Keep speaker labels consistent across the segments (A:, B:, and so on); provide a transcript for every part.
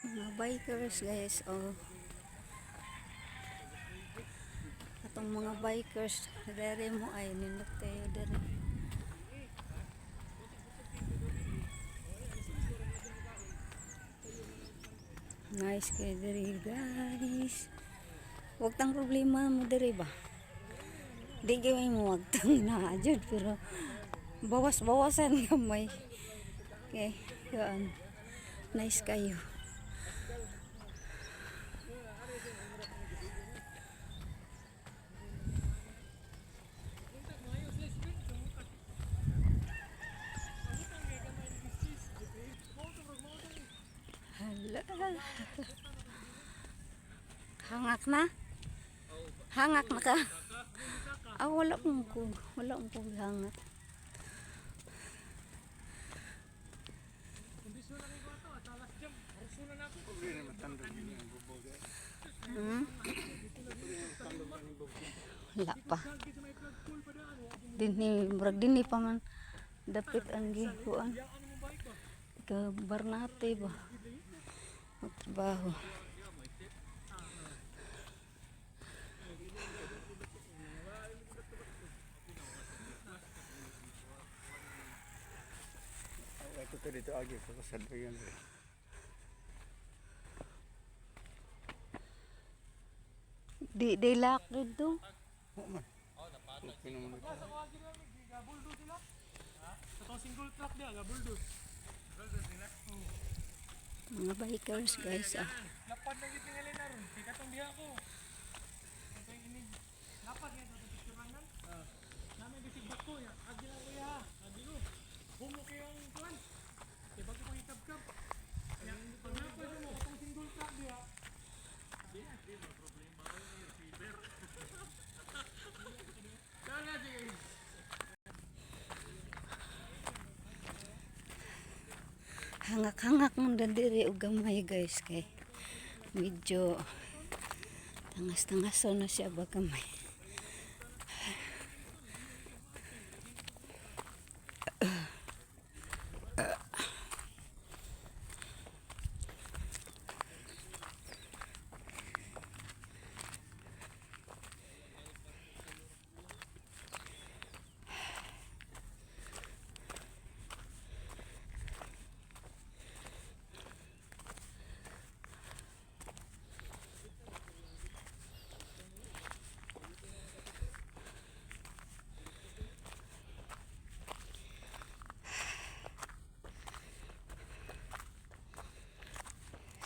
A: Mga bikers, guys, oh. Atong mga bikers, dere mo ay nindot kayo dere. Nice kayo dere, guys. Wag tang problema mo dere ba? Di kayo mo wag tang na jud, pero bawas-bawasan gamay. Okay, yun. Nice kayo. Hala. Hangak na? Hangak na ka? Ah, wala akong ko hangak. Wala pa. Dinhi, murag dinhi pa man dapit ang gikuan. Ka Barnate ba? Magtrabaho.
B: Ako to dito agi ko sa yan.
A: Di lock dito.
B: Mo man. Okay naman ito.
C: Single track dia, gabuldos.
A: Mga bikers, guys, ah.
C: Lapad na gid tingali na ron. Kay katong diha ko. Katong inig. Lapad nga sa pictureanan. Ah. Namin bisig bako ya. Agi lang kuya. Agi ko. Humo kayong kuan. Kay bago pang ikabkab. Ya, pag napad mo katong single track diha. Di, di ba problema ni receiver. Kaya sige.
A: Hangak-hangak man na diri og gamay, guys, kay medyo tangas-tangaso na siya ba gamay.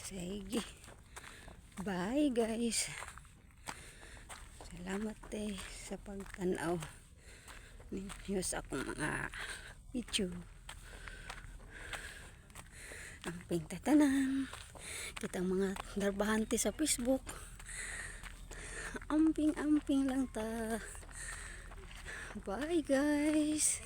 A: Sige. Bye, guys. Salamat eh sa pagtanaw ninyo sa akong mga video. Amping tatanan. Kitang mga darbahante sa Facebook. Amping-amping lang ta. Bye, guys.